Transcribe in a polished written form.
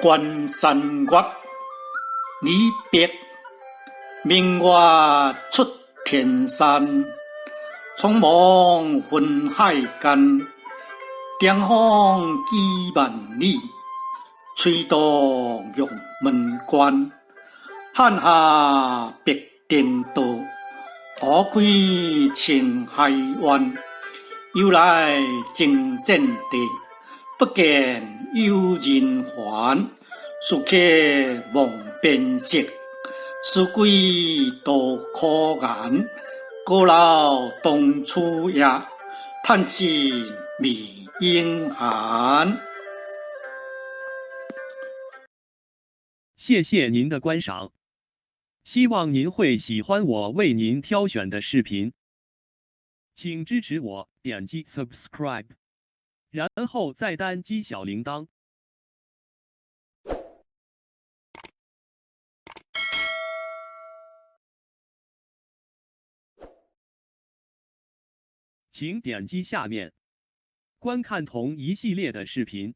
關山月，李白。明月出天山，蒼茫雲海間。長風幾萬里，吹動玉門關。漢下白帝道，湖開青海灣。由來征戰地，不見有人還。此刻望邊色，思歸渡苦難。閣樓東厝夜，嘆息未應寒。謝謝您的觀賞，希望您會喜歡我為您挑選的視頻，請支持我點擊 subscribe，然後再單擊小鈴鐺。請點擊下面觀看同一系列的視頻。